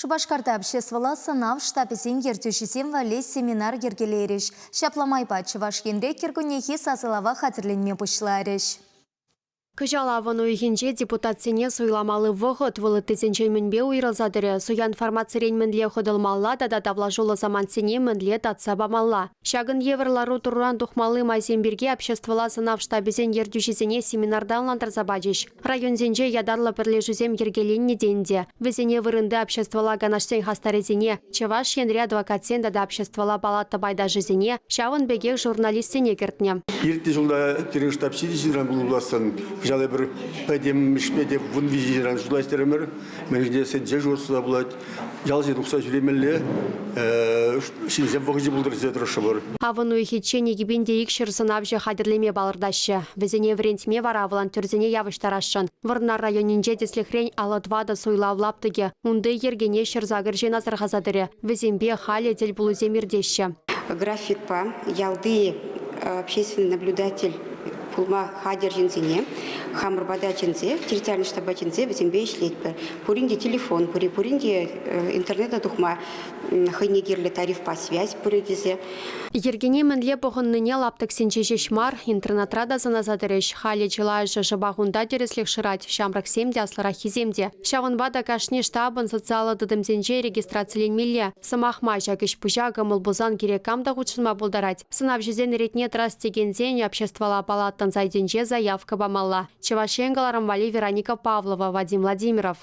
Шупашкарта обществӑлла сӑнав штабӗсен ертӳҫисем валли семинар йӗркелерӗҫ. Ҫапла майпа Чӑваш Енре кӗркуннехи сасӑлава хатӗрленме пуҫларӗҫ. Кӑҫал авӑн уйӑхӗнче депутатсене суйламалли вӑхӑт вӑл ыттисенчен мӗнпе уйрӑлса тӑрӗ, суя информацирен мӗнле хӑтӑлмалла тата тавлашуллӑ самантсене мӗнле татса памалла? Ҫакӑн евӗр лару-тӑруран тухмалли майсем пирки обществӑлла сӑнав штабӗсен ертӳҫисене семинарта ӑнлантарса пачӗҫ. Районсенче ятарлӑ пӗрлешӳсем йӗркеленнӗ те ӗнтӗ. Вӗсене вырӑнти обществӑлла канашсен хастарӗсене, Чӑваш Енри адвокатсен тата обществӑлла палата пайташӗсене, ҫавӑн пекех журналистсене кӗртнӗ. Иртнӗ ҫулта пирӗн штаб ҫичӗ ҫынран пулассан кӑҫал эпир пӗтӗмӗшпе те 13 ҫынран шутлас терӗмӗр. Мӗншӗн тесен дежурство пулать, ял ҫине тухса ҫӳремелле, ҫынсем вӑхӑчӗ пултӑр тесе тӑрӑшрӑмӑр. Авӑн уйӑхӗччен 2200 сӑнавҫӑ хатӗрлеме палӑртаҫҫӗ. Вӗсене вӗрентме вара волонтерсене явӑҫтарасшӑн. Вӑрнар районӗнче тӗслӗхрен 54 суйлав лаптӑкӗ. Унти йӗркене 108 ҫын асӑрхаса тӑрӗ. Вӗсемпе халӗ тӗл пулусем иртеҫҫӗ. Графикпа ялти общественный наблюдатель пулма хатӗр ҫынсене хамӑр пата чӗнсе, территориальный штаба чӗнсе вӗсемпе ӗҫлетпӗр. Пурин те телефон пур-и, пурин те интернета тухма хӑйне кирлӗ тарифпа связь пур тесе. Йӗркене мӗнле пӑхӑннине лаптӑксенче ҫеҫ мар, интернатра та сӑнаса тӑрӗҫ. Халӗ чылайӑшӗ шӑпах унта тӗрӗслӗх шырать, ҫамрӑксем те, аслӑраххисем те. Ҫавӑнпа та кашни штабӑн социаллӑ тытӑмсенче регистрациленмелле. Сӑмах май, ҫак ӗҫ-пуҫа кӑмӑл пулсан кирек кам та хутшӑнма пултарать. Сӑнавҫӑсен ретне тӑрас текенсен обществӑлла палатӑн сайтӗнче заявка памалла. Чӑваш Ен кӑларӑм валли Вероника Павлова, Вадим Владимиров.